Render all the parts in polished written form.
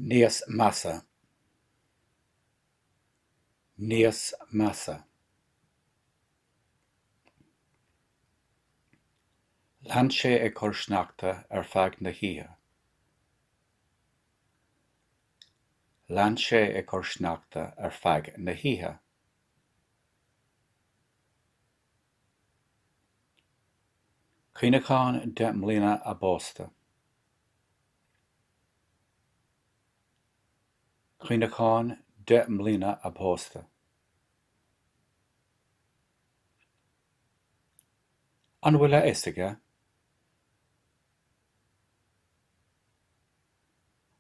Níos measa. Níos measa. Lean sé ag cur sneachta ar feadh na hoíche. Lean sé ag cur sneachta ar feadh na hoíche. Cuimhneachán 10 mbliana a bpósta. Cuimhneachán 10 mbliana a bpósta. An bhfuil a fhios aige?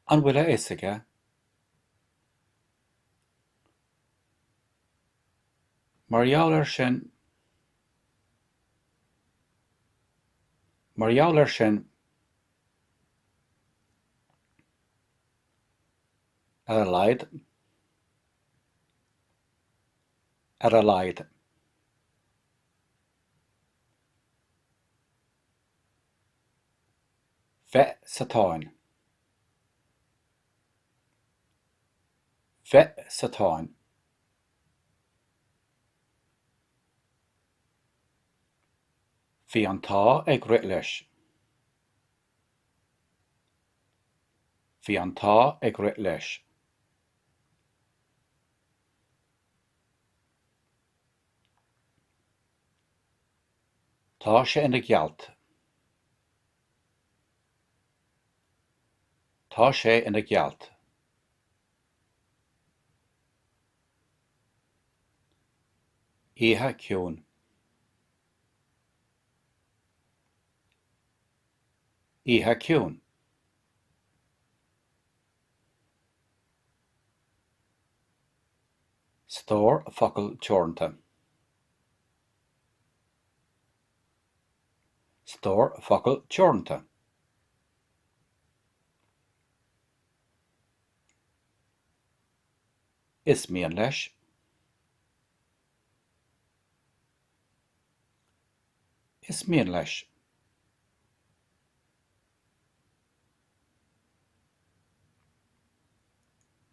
An bhfuil a fhios aige? Mar gheall air sin. Mar gheall air sin. Ar a laghad. Ar a laghad. Bheith sa tsáinn. Bheith sa tsáinn. Bhí an t-ádh ag rith leis. Bhí an t-ádh ag rith leis. Tá sé ina ghealt. Tá sé ina ghealt. Oíche chiúin. Oíche chiúin. Stór focal teoranta. Stór focal teoranta. Is mian leis. Is mian leis.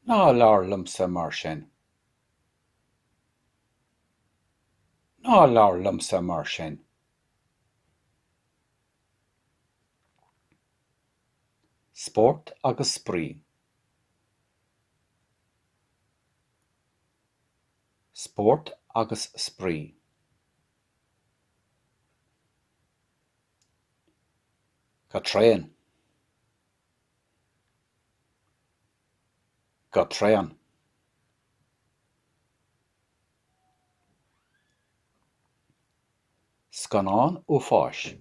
Ná labhair liomsa mar sin. Ná labhair liomsa mar sin. Spórt agus spraoi. Spórt agus spraoi. Go tréan. Go tréan. Scannán uafáis.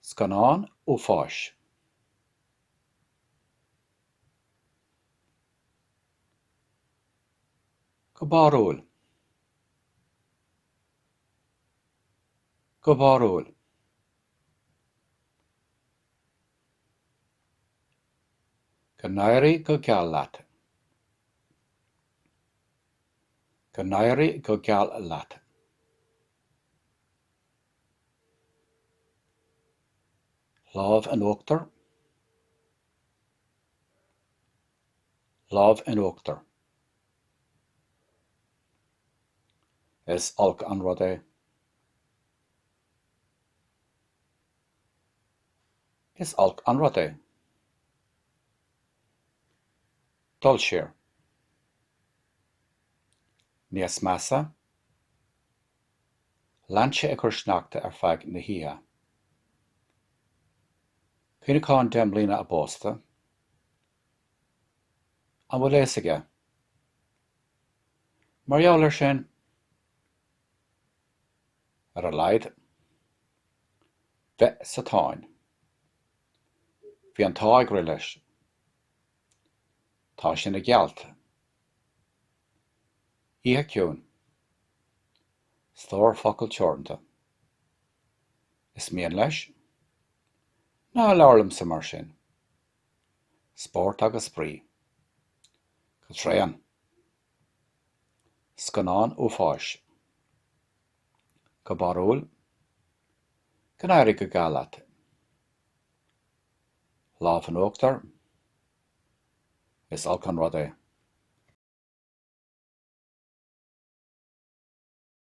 Scannán uafáis. Go barrúil. Go barrúil. Go n-éirí go geal leat. Go n-éirí go geal leat. Lámh in uachtar. Lámh in uachtar. Is olc an rud é. Is olc an rud é. Dul siar. Níos measa. Lean sé ag cur sneachta ar feadh na hoíche. Cuimhneachán 10 mbliana a bpósta. An bhfuil a fhios aige? Mar gheall air sin. Ar a laghad. Bheith sa tsáinn. Bhí an t-ádh ag rith leis. Tá sé ina ghealt. Oíche chiúin. Stór focal teoranta. Is mian leis. Ná labhair liomsa mar sin. Spórt agus spraoi. Go tréan. Scannán uafáis. Go barrúil. Go n-éirí go geal leat. Lámh in uachtar. Is olc an rud é.